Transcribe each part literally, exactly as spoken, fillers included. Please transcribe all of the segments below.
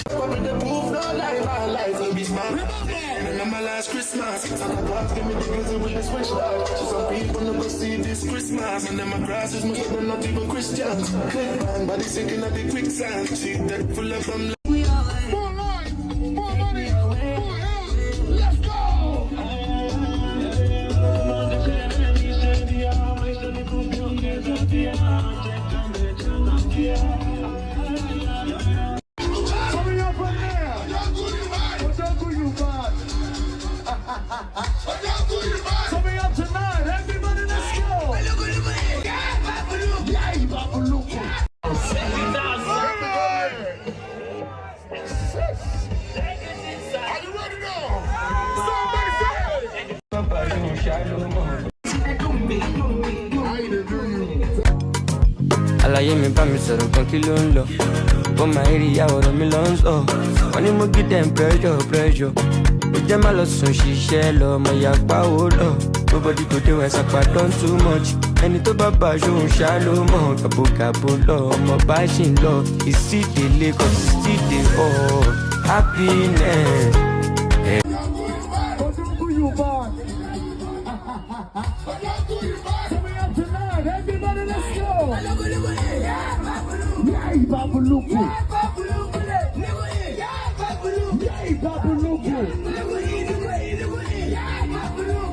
But with the move, no lie, my life will be smart. Remember last Christmas, Santa Claus give me the vision with the switch light. So some people never see this Christmas, and then my crosses must have not even Christians. Click bang, body sinking at the quicksand. See that full of them. More life, more money, more health. Let's go! Coming up from there. Ojogu, you bad. Coming up tonight, everybody, let's go. Yeah, Babaluku. Are you ready now? Somebody say. Àlàyé mi bá mi sọ̀rọ̀ kan, kí ló ń lọ? Bó máa rí ìyá ọ̀rọ̀ mi lọ ń sọ. Wọ́n ní mo give them pressure, pressure. Ó jẹ́ má lọ sùn, ṣiṣẹ́ lọ, mo yà pa owó lọ. Nobody go dey where sapa don too much. Ẹni tó bá bá aṣọ òun ṣá ló mọ̀. Gàbó gàbó lọ, ọmọ bá ṣì ń lọ. Ìsídèlé kan ti sídè ọ̀. Happiness. Ojogu, you bad. Coming up tonight, everybody, let's go. Yeah, Babaluku. Yeah, Babaluku.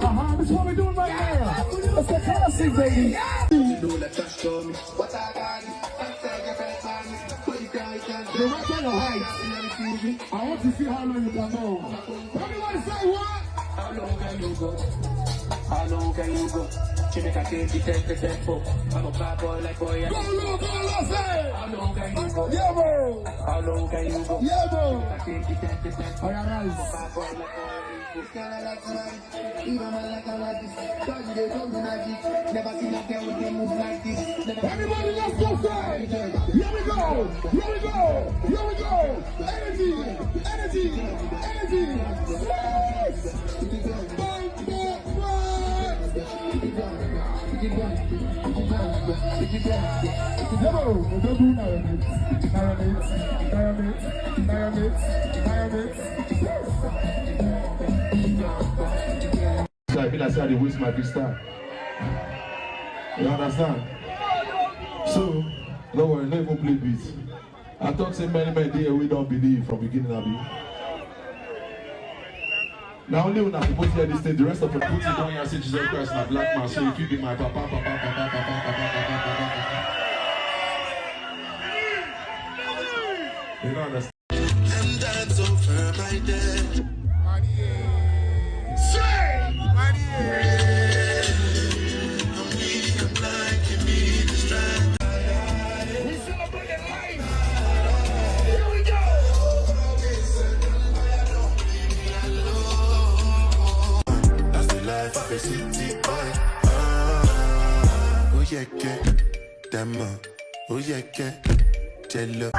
Uh-huh, this is what we're doing right now. It's the classic, baby. The record of height. I want to see how long you can go. Everybody say what? How long can you go? How long can you go? She make a change the ten percent for. I'm a bad boy like boy. Go low, go low, say. How long can you go? Yeah, bro. How long can you go? Yeah, bro. She make a change the ten percent. All right, rise. I'm a bad boy like boy. This kind of life, man. Even my life, I like this. Don't you dey do me like this? Never seen a girl with a move like this. Never. Everybody, let's go, say. Here we go. Here we go. Here we go. Energy, energy, energy. Yes! Bang, bang, bang! Yebo, Odogu, Naramit, Naramit, Naramit, Naramit, Naramit. Yes! Guy, be like say I dey waste my freestyle. You understand? So, no worry, no even play beat. I talk say many men dey here wey don believe from beginning, abi. Na only una suppose hear this thing. The rest of the people don hear say Jesus Christ na black man, so if you be my papa, papa, papa, papa, papa, papa, papa. You don't understand. Them dance over my dead. Say! And we are blind, give me the strength. We celebrate the life. Here we go. That's the life of a city boy. Ah, oh yeah, yeah. Them, uh, oh yeah, yeah. Tell her.